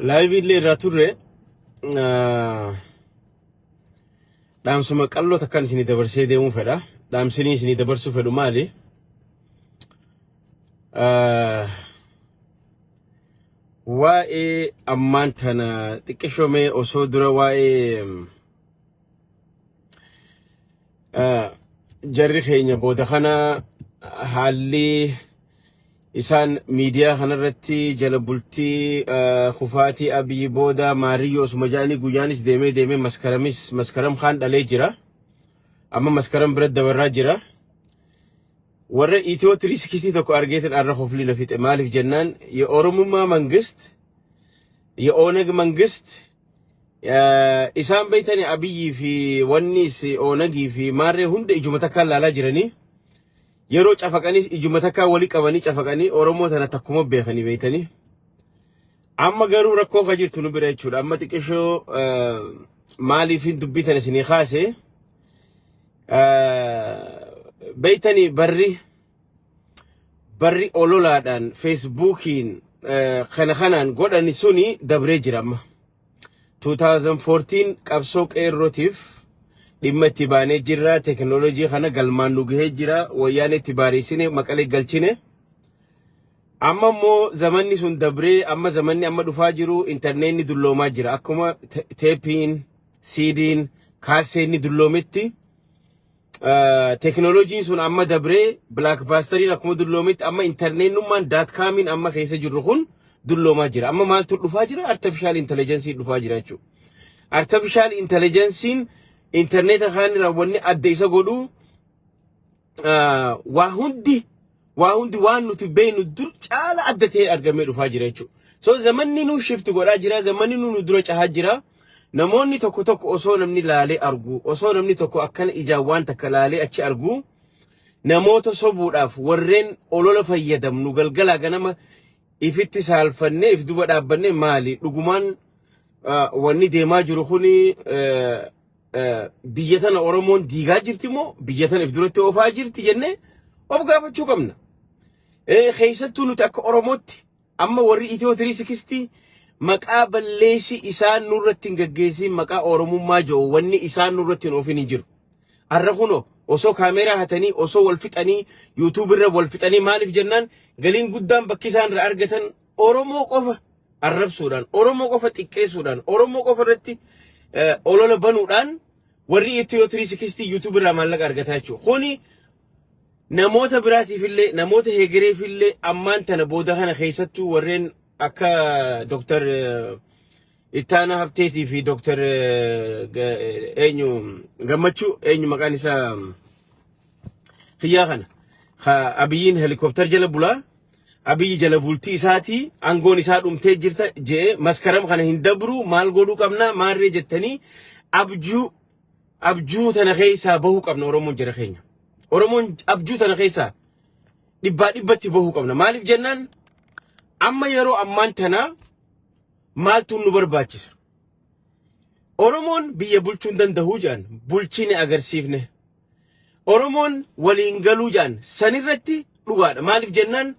Live illee irraa turre, dhaamsuma qalloo takkaan isinii dabarsee deemuu fedha. Dhaamsinii isinii dabarsuu fedhu maali? Waa'ee ammaan tana xiqqishoo mee osoo dura waa'ee jarri keenya booda kana haalli isaan miidiyaa kanarratti jala bultii kufaatii Abiyyi booda maariyyoo osuma jedhanii guyyaanis deemee deemee maskaramis maskaram kaan dhalee jira. Amma maskaram bira dabarraa jira. Warra Itiyoo 360 tokko argeetin arra koflii na fixe. Maaliif jennaan, የኦሮሙማ መንግስት የኦነግ መንግስት isaan beeytani, Abiyyii fi wannis Oonagii fi maarree hunda ijuma takkaan laalaa jiranii, yeroo cafaqanis ijuma takkaan walii qabanii cafaqanii Oromoo tana takkuma beekanii beeytanii. Amma garuu rakkoo ka jirtu nu bira jechuudha. Amma xiqqishoo maaliifin dubbii tana isinii kaase beeytanii, barri ololaadhaan Feesbuukiin kana kanaan godhani suni dabree jira amma. 2014 qabsoo qeerrootiif dhimma itti baanee jirra. Teknoolojii kana galmaan nu gahee jira. Wayyaan itti baariisine Maqalee galchine. Amma immoo zamanni sun dabree, amma zamanni amma dhufaa jiru intarneetni dulloomaa jira. Akkuma teepiin, siidiin, kaasseenni dulloometti, teknooloojiin sun amma dabree, Blockbusteriin akkuma dulloometti, amma intarneetnummaan dot-comiin amma keessa jirru kun dulloomaa jira. Amma maaltu dhufaa jira? Artificial intelligence dhufaa jira jechuudha. Artificial intelligencein intarneeta kaan irraa wanni adda isa godhu, waa hundi waan nuti beeknu dur caala adda ta'e argamee dhufaa jira jechuudha. So zamanni nu shift godhaa jira, zamanni nu dura cahaa jira. Namoonni tokko tokko osoo namni laalee argu, osoo namni tokko akkana ijaan waan takka laalee achi argu, namoota sobuudhaaf warreen olola fayyadamnu galgalaa ganama ifitti saalfannee if duba dhaabbannee, maali dhugumaan wanni deemaa jiru kuni, biyya tana Oromoon diigaa jirti moo biyya tana if duratti oofaa jirti jennee of gaafachuu qabna. Keessattuu nuti akka Oromootti, amma warri Itiyoo 360 maqaa balleessi isaan nurratti hin gaggeessin, maqaa Oromummaa jiru wanni isaan nurratti hin oofin hin jiru. Har'a kunoo osoo kaameeraa hatanii, osoo wal fixanii, YouTube irra wal fixanii, maaliif jennaan, galiin guddaan bakki isaan irraa argatan Oromoo qofa arrabsuudhaan, Oromoo qofa xiqqeessuudhaan, Oromoo qofa irratti olola banuudhaan warri Itiyoo 360 YouTube irraa maallaqa argataa jechuudha. Kuni namoota biraatiif illee, namoota heegereef illee, ammaan tana booda kana keessattuu warreen akka Dr. Ittaanaa Habteetii fi Dr. eenyu Gammachuu, eenyu maqaan isaa kiyyaa kana, Abiyyiin helikoophtar jala bulaa, Abiyyi jala bultii isaatii aangoon isaa dhumtee jirta jee, maskaram kana hin dabru, maal godhuu qabna maarree jettanii abjuu tana keessaa bahuu qabna. Oromoon jara keenya. Oromoon abjuu tana keessaa dhibbaa dhibbatti bahuu qabna. Maaliif jennaan, amma yeroo ammaan tana maaltu nu barbaachisa? Oromoon biyya bulchuu hin danda'uu jedhan, bulchine agarsiifne. Oromoon waliin galuu jedhan, sanirratti dhugaadha. Maaliif jennaan,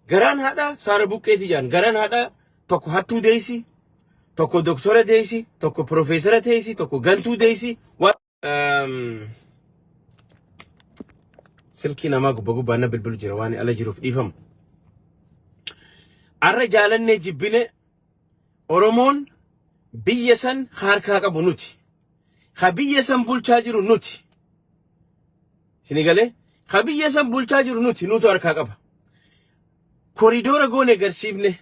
garaan haadha saara buqqeeti jedhan, garaan haadha tokko hattuu deessi, tokko doktora deessi, tokko piroofeesara teessi, tokko gantuu deessi. Silkii namaa gubbaa gubbaan na bilbilu jira, waan ala jiruuf dhiifamu. Arra jaalannee jibbine, Oromoon biyya san harkaa qabu nuti. Ha biyya san bulchaa jiru nuti. Sini galee, ha biyya san bulchaa jiru nuti, nutu harkaa qaba. Koriidoora goone agarsiifne.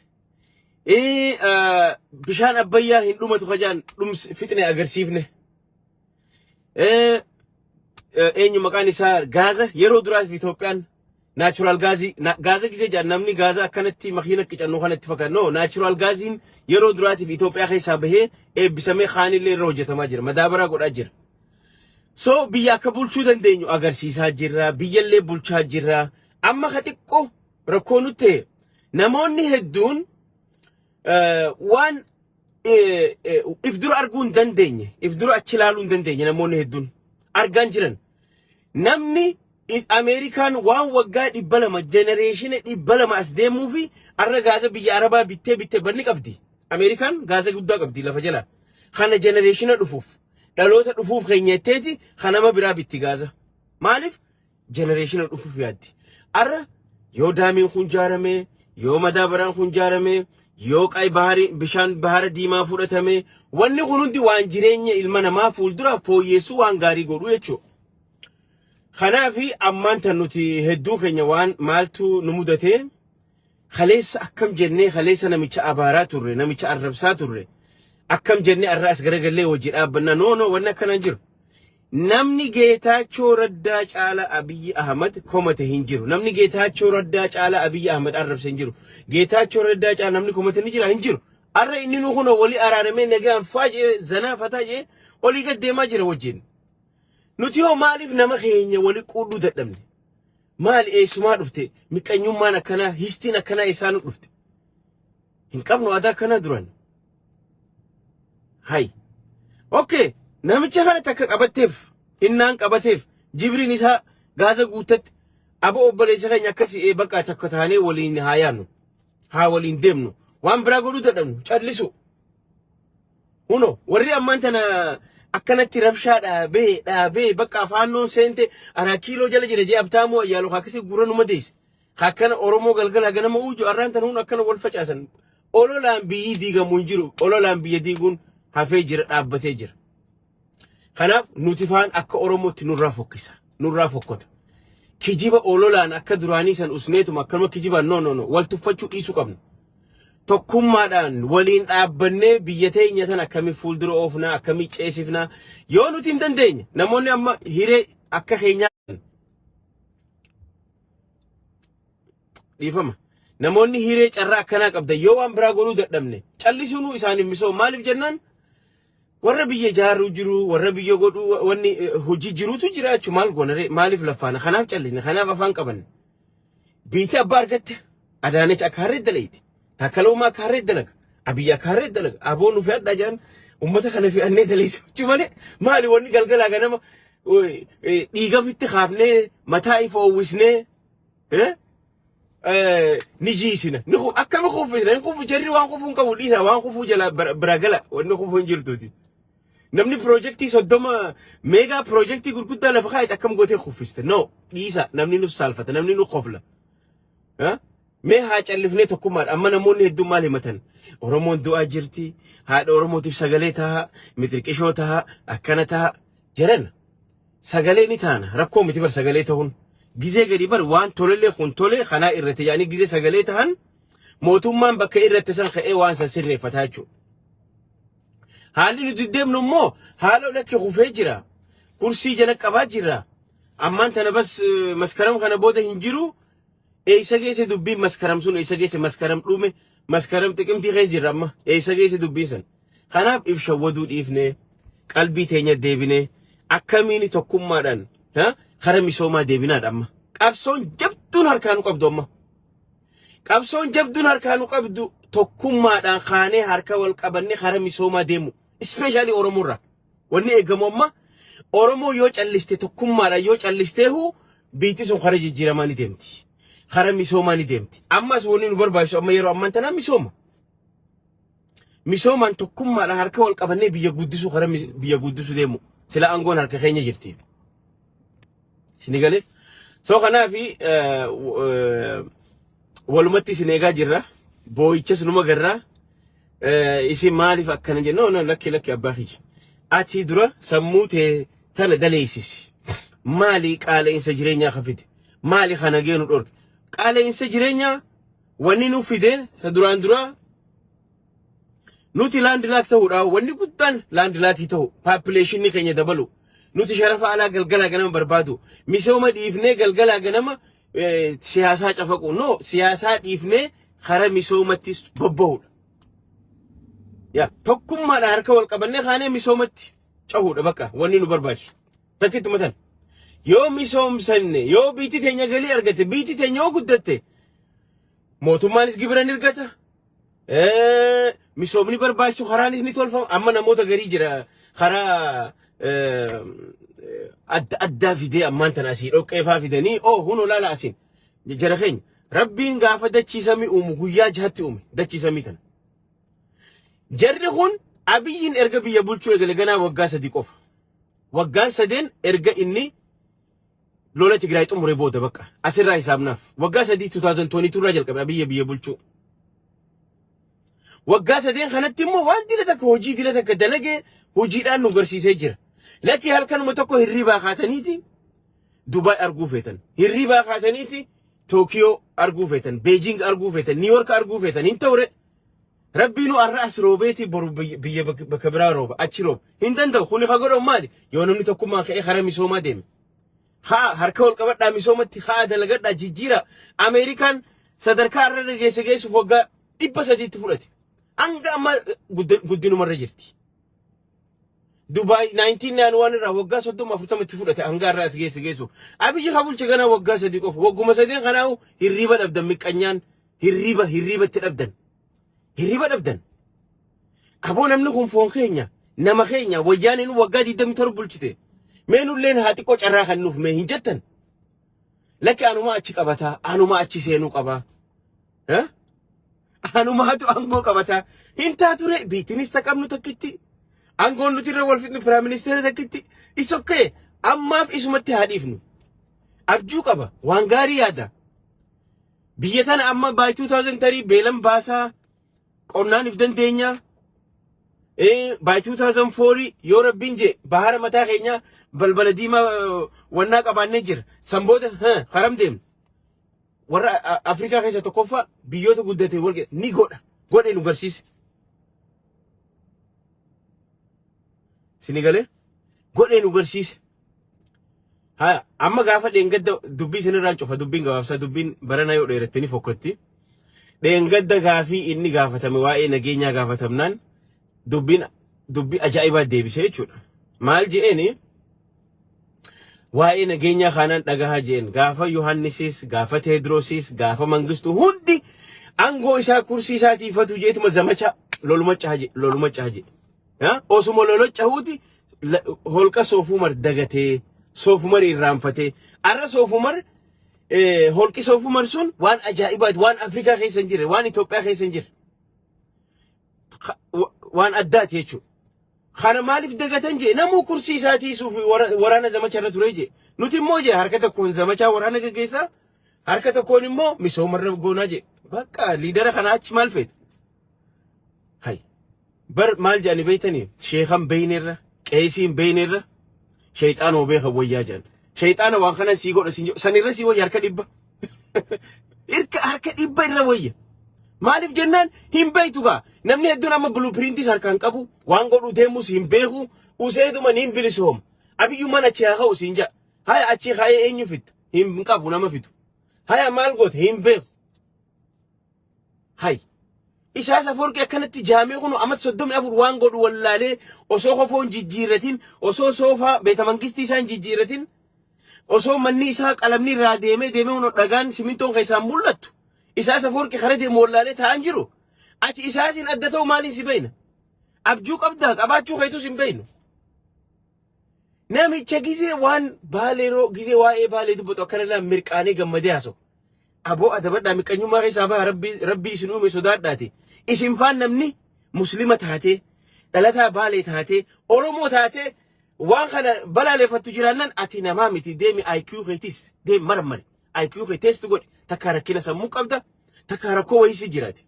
Bishaan Abbayyaa hin dhumatu kajaan dhums fixne agarsiifne. Eenyu maqaan isaa, gaaza yeroo duraaf Itoophiyaan natural gaazii, gaaza gisee jedhan, namni gaaza akkanatti makiina qicannoo kanatti fakkaata. No, natural gaaziin yeroo duraatiif Itoophiyaa keessaa bahee eebbisamee, kaanillee irra hojjetamaa jira, madaabaraa godhaa jira. So biyya akka bulchuu dandeenyu agarsiisaa jirra, biyyallee bulchaa jirra. Amma ka xiqqoo rakkoo nutti ta'e, namoonni hedduun waan if dura arguu hin dandeenye, if dura achi ilaaluu hin dandeenye, namoonni hedduun argaan jiran. Namni Ameerikaan waan waggaa 200, generation 200 as deemuu fi arra gaaza biyya Arabaa bittee bittee banni qabdi. Ameerikaan gaaza guddaa qabdi lafa jalaa. Kana generation dhufuuf, dhaloota dhufuuf keenyatteeti kanama biraa bitti gaaza. Maaliif? Generation dhufuuf yaaddi. Arra yoo daamiin kun jaarame, yoo madaabaraan kun jaarame, yoo qay bahari bishaan bahara diimaa fudhatame, wanni kun hundi waan jireenya ilma namaa fuuldura fooyyessuu, waan gaarii godhu jechuudha. Kanaafi ammaan tan nuti hedduu keenya waan maaltu nu mudate? Kaleessa akkam jennee, kaleessa namicha abaaraa turre, namicha arrabsaa turre, akkam jennee arra as garagallee hojii dhaabbannaa? No, no, wanni akkanaan jiru. Namni Geetaachoo Raddaa caala Abiyyi Ahmad komate hin jiru. Namni Geetaachoo Raddaa caala Abiyyi Ahmad arrabse hin jiru. Geetaachoo Raddaa caala namni komate ni jira? Hin jiru. Arra inni nu kunoo walii araaramee, nagaan faa jee, zanaa fataa jee, olii gad deemaa jira wajjin. Nuti hoo maaliif nama keenya wali quudhuu dadhabne? Maali, eessumaa dhufte? Miqanyummaan akkanaa, histiin akkanaa eessaa nu dhufte? Hin qabnu aadaa akkanaa duran. Hay. Okay, namicha kana takka qabatteef, innaan qabateef, jibriin isaa gaaza guuttatti, aba obboleessa keenya akkasii bakka takka taanee waliin haa yaadnu. Haa waliin deemnu. Waan biraa godhuu dadhabnu callisu. Huno warri ammaan tana akkanatti rabshaa dhaabee dhaabee, bakka afaannoon seente araa kiiloo jala jira jee, abtaamuu ayyaaloo akkasii gurra numa deesse. Akkana Oromoo galgala ganama uuju arraan tana hun akkana wal facaasan. Ololaan biyyi diigamu hin jiru. Ololaan biyya diiguun hafee jira, dhaabbatee jira. Kanaaf nuti faan akka Oromootti nurraa fokkisa. Nurraa fokkota. Kijiba ololaan akka duraanii san usneetuma akkanuma kijibaan, no, no, no, wal tuffachuu dhiisuu qabna. Tokkummaadhaan waliin dhaabbannee biyya teenya tana akkamiin fuuldura oofnaa, akkamiin ceesifnaa, yoo nuti hin dandeenye, namoonni amma hiree akka keenyaa, dhiifama. Namoonni hiree carraa akkanaa qabdan, yoo waan biraa godhuu dadhabne callisuunuu isaaniif misooma. Maaliif jennaan, warra biyya ijaaruu jiru, warra biyya godhuu, wanni hojii jirutu jira jechuudha. Maal goona ree? Maaliif laffaana? Kanaaf callisne, kanaaf afaan qabanne. Biitti abbaa argatte. Adaanech akka harree dalayti. Taakkalaa Uumaa akka harree dalaga. Abiyyi akka harree dalaga. Aboo nu fe'adhaa jedhan, uummata kana fe'annee daleessuu malee, maali wanni galgalaa ganama dhiiga ofitti kaafnee, mataa ifa uwwisnee ni jiisina. Ni akkami kuffisna? Hin kufu jarri, waan kufuu hin qabu, dhiisa, waan kufuu jala bira gala, wanni kufuu hin jirtuuti. Namni piroojeektii 30, mega piroojeektii gurguddaa lafa kaa'e akkam gootee kuffiste? No, dhiisa, namni nu saalfata, namni nu kofla. Mee haa callifnee tokkummaadha. Amma namoonni hedduun maal himatan? Oromoon du'aa jirti. Haadha Oromootiif sagalee taha, mitirqishoo taha, akkana taha. Jaran, sagalee ni taana. Rakkoo miti bar sagalee ta'uun. Gizee gadi bar waan tolellee kun tole kanaa irratti yaanii gizee sagalee tahan, mootummaan bakka irratti san ka'ee waan san sirreeffataa jechuudha. Haalli nuti deemnu immoo haala lakki kufee jira. Kursii jala qabaa jira. Ammaan tana bas Maskaram kana booda hin jiru. Eessa geesse dubbiin Maskaram sun? Eessa geesse Maskaram? Dhume Maskaram, Xiqimtii keessa jirra amma. Eessa geesse dubbiin sun? Kanaaf if shawwaduu dhiifnee, qalbii teenya deebinee, akkamiin tokkummaadhaan kara misoomaa deebinaadha amma. Qabsoon jabduun harkaa nu qabdu amma. Qabsoon jabduun harkaa nu qabdu tokkummaadhaan kaanee harka wal qabannee kara misoomaa deemu. Especially Oromoorraa. Wanni eegamu amma, Oromoo yoo calliste, tokkummaadhaan yoo callisteehu, biyyi sun kara jijjiiramaa ni deemti. Kara misoomaa ni deemti. Ammas wanni nu barbaachisu amma yeroo ammaan tanaa misooma. Misoomaan tokkummaadhaan harka wal qabannee biyya guddisuu, kara biyya guddisuu deemu. Sila aangoon harka keenya jirti. Isin galee? So kanaafi walumatti isin eegaa jirra. Boo'ichas numa garraa. Isin maaliif akkana jennu? No, no, lakki, lakki, abbaa kiyya. Ati dura sammuu tee tana daleessisi. Maali qaala'insa jireenyaa ka fide? Maali kana geenu dhorke? Qaala'insa jireenyaa wanni nu fide ta duraan duraa nuti landlocked ta'uudha. Wanni guddaan landlocked ta'u, population keenya dabalu. Nuti sharafa alaa galgalaa ganama barbaadu. Misooma dhiifnee galgalaa ganama siyaasaa cafaqu. No, siyaasaa dhiifnee kara misoomattis bobba'uudha. Yaa tokkummaadhaan harka wal qabannee kaanee misoomatti cahuudha bakka wanni nu barbaachisu. Takkittuma tan. Yoo misoomsanne, yoo biyyi teenya galii argatte, biyyi teenya yoo guddatte, mootummaanis gibira ni argata. Misoomni barbaachisu karaanis ni tolfama. Amma namoota garii jira, karaa adda addaa fidee ammaan tana asii dhoqqeefaa fidanii, oh, hunoo laala asiin. Jara keenya, Rabbiin gaafa dachii samii uumu guyyaa 6tti uume dachii samii tana. Jarri kun Abiyyiin erga biyya bulchuu eegale ganaa waggaa 3 qofa. Waggaan sadeen erga inni lola Tigraay xumure booda bakka asirraa hisaabnaaf. Waggaa 3 2022 irraa jalqabe Abiyyi biyya bulchuu. Waggaa sadeen kanatti immoo waan dila takka hojii dila takka dalagee hojiidhaan nu garsiisee jira. Lakki halkanuma tokko hirribaa kaataniiti Dubaay arguu feetan. Hirribaa kaataniiti Tookiyoo arguu feetan. Beejing arguu feetan. Niiyork arguu feetan. Hin ta'ure. Rabbiinuu har'a as roobeeti boru biyya bakka biraa rooba achi rooba. Hin danda'u. Kuni ka godhamu maali? Yoo namni tokkummaan ka'ee karaa misoomaa deeme. Haa harka wal qabadhaa misoomatti haa dalagadhaa jijjiira. Ameerikaan sadarkaa har'a irra geesse geessuuf waggaa 300tti fudhate. Hanga amma guddinumarra jirti. Dubaay 1991 irraa waggaa 30 40tti fudhate hanga har'a as geesse geessuuf. Abiyyi ka bulche ganaa waggaa 3 qofa. Wagguma sadeen kanaa'u hirriba dhabdan miqqanyaan hirriba hirriba itti dhabdan. Hirriba dhabdan. Aboo namni kun foon keenya nama keenya wayyaaneen waggaa 27 bulchite. Mee nulleen haa xiqqoo carraa kan nuuf mee hin jettan. Lakki anuma achi qabataa anuma achi seenuu qabaa. Anumaatu aangoo qabataa. Hin taature biittinis ta qabnu takkitti. Aangoon nuti irra wal fixnu prime ministeera takkitti. Is okay. Ammaaf isumatti haa dhiifnu. Abjuu qaba. Waan gaarii yaada. Biyya tana amma by 2030 beelan baasaa qonnaan if dandeenya. By 2004 yoo rabbiin jee bahara mataa keenya balbala diimaa wannaa qabaannee jira. San booda haram deemna. Warra Afrikaa keessa tokkoffaa biyyoota guddate wal ni godha. Godhe nu garsiise. Sini galee godhe nu garsiise. Haya amma gaafa dheengadda dubbii isinirraan cufa dubbiin gabaabsaa dubbiin barana yoo dheeratte ni fokkotti. Dheengadda gaafii inni gaafatame waa'ee nageenyaa gaafatamnaan dubbiin dubbii ajaa'ibaa deebisee jechuudha. Maal je'eeni waa'ee nageenyaa kaanaan dhagahaa je'een gaafa Yohaannisis gaafa Teedroosis gaafa Mangistuu hundi aangoo isaa kursii isaatii ifatu jeetuma zamacha loluma caha jedhe loluma caha jedhe. Osuma lolocahuuti holqa Soofumar dagatee Soofumar irraanfatee arra Soofumar holqi Soofumar sun waan ajaa'ibaati waan Afrikaa keessa hin jirre waan Itoophiyaa keessa hin jirre waan addaati jechuudha. Kana maaliif dagatan jee namuu kursii isaa tiisuuf waraana zamacha irra ture jee nuti immoo jee harka tokkoon zamachaa waraana gaggeessaa harka tokkoon immoo misoomarra goonaa jee bakka leader kana achi maal feeta. Hay. Bar maal jedhani beeytanii sheekan beeynerra qeesiin beeynerra sheeyxaanuma beekan wayyaa jedhan. Sheeyxaana waan kana sii godha siin jedhu sanirra sii wayya harka dhibba. Harka dhibba irra wayya. Maaliif jennaan hin beeytu gaa namni hedduun amma blueprintiis harkaan qabu waan godhuu deemus hin beeku useetuma niin bilisooma. Abiyyummaan achi haa ka'u siin jedha. Haya achi ka'ee eenyu fitta hin qabu nama fitu. Haya maal goote hin beeku. Hay. Isaas Afoorqii akkanatti jaamee kun amma 34 waan godhu wallaalee osoo kofoon jijjiirratin osoo soofaa beeta mangistii isaa hin jijjiirratin osoo manni isaa qalamni irraa deemee deemee kun dhagaan simintoon keessaan mul'attu. Isaas Afoorqii kara deemu wallaalee taa'an jiru. Ati isaasin adda ta'u maaliin si beeyna? Abjuu qabdaa qabaachuu keetus hin beeynu. Namicha gizee waan baaleeroo gizee waa'ee baalee dubbatu akkana ilaa mirqaanee gammadee haasa'u. Aboo adabadhaa miqqanyummaa keessaa baha rabbii rabbii isin uume sodaadhaati. Isin faan namni muslima taatee dhalataa baalee taatee Oromoo taatee waan kana balaaleffattu jiraannan ati namaa miti deemi IQ keetis deemi marammari IQ kee test godhi takka rakkina sammuu qabda takka rakkoo wayii si jiraati.